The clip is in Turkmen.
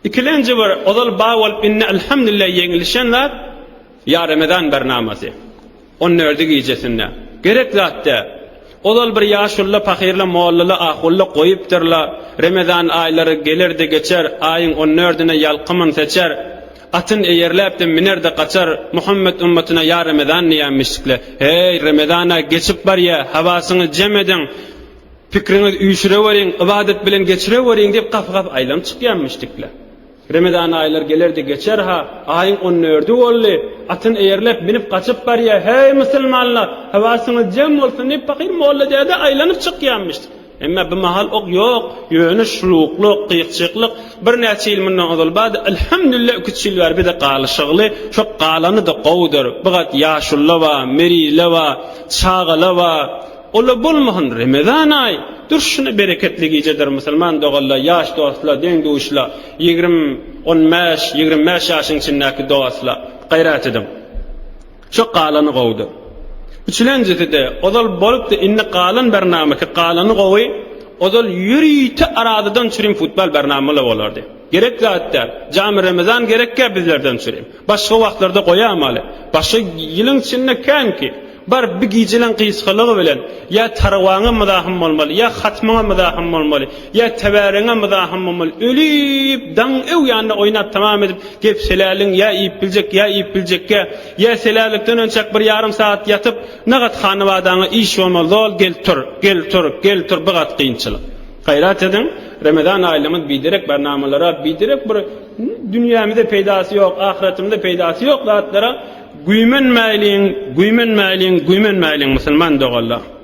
Ikilenji bir ozal bar bolup indi elhamdülillah ýeňilişen zat Ýa Remezan barnamasy. On dördi gijesinde. Gerek zat dä. Ozal bir ýaşulla pahyrla mollala ahulla goýupdyrla, Remezan aýlary geler-de geçer, aýyň on dördüne ýalkymyn seçer, atyn eýerläp-de miner-de gaçar, Muhammet ümmetine ýa Remezan diýýänmişdikle. Heý, Remezan-a geçip barýa, hawasyňy jem ediň, pikriňizi üýşüreweriň, ybadat bilen geçireweriň diýip gapy-gapy aýlanyp çykýanmişdikle. Remezan aýlar geler-de geçer-ha, aýyň on dördi boldy, atyn eýerläp minip gaçyp barýa, heý, musulmanlar, hawasyňyz jem bolsun diýip, pahyr molla däde aýlanyp çykýamyş. Emma bu mahal ok ýok, ýöne şuluklyk, gyýkjyklyk birnäçe ýyl mundan ozal bardy, elhamdülillah iki-üç ýyl bäri bize galyşygly, şo galany-da gowudyr, bu gat ýaşulla bar, merile bar, çagala bar, Ola bolmasyn Remezan aý durşuna bereketli gijedir musulman doganlar ýaş dostlar deň duşlar 20 15 25 ýaşyň içindäki dostlar gaýrat ediň şo galany gowudyr. Üçülenjiside ozal bolupdy indi galan barnamaki galany gowy ozal ýörite arazadan çürim futbal barnamalar bolardy. Gerek zat däl. Jamy Remezan gerekkä bizlerden çürim. Başga wagtlarda goýamaly. Başga ýylyň içinde känki. Bar bir gijeleň gysgalygy bilen ýa tarwaňa myzahym bolmaly, ýa hatmyňa myzahym bolmaly, ýa tebäreňe myzahym bolmaly. Ölüp, daň öw ýanynda oýnap tamam edip, gep seläliň ýa iýip biljek, ýa iýip biljekkä, ýa selälikden önçäk bir ýarym sagat ýatyp, nagat hanybadaňa iş bolmaly, zol gel tur, gel tur, gel tur, bir gat kynçylyk. Gaýrat ediň, Remezan aýlygymyz biderek barnamalara, biderek bir dünýämize peýdasy ýok, ahyretimize peýdasy ýok zatlara güýmenmäýliň, güýmenmäýliň, güýmenmäýliň musulman doganlar.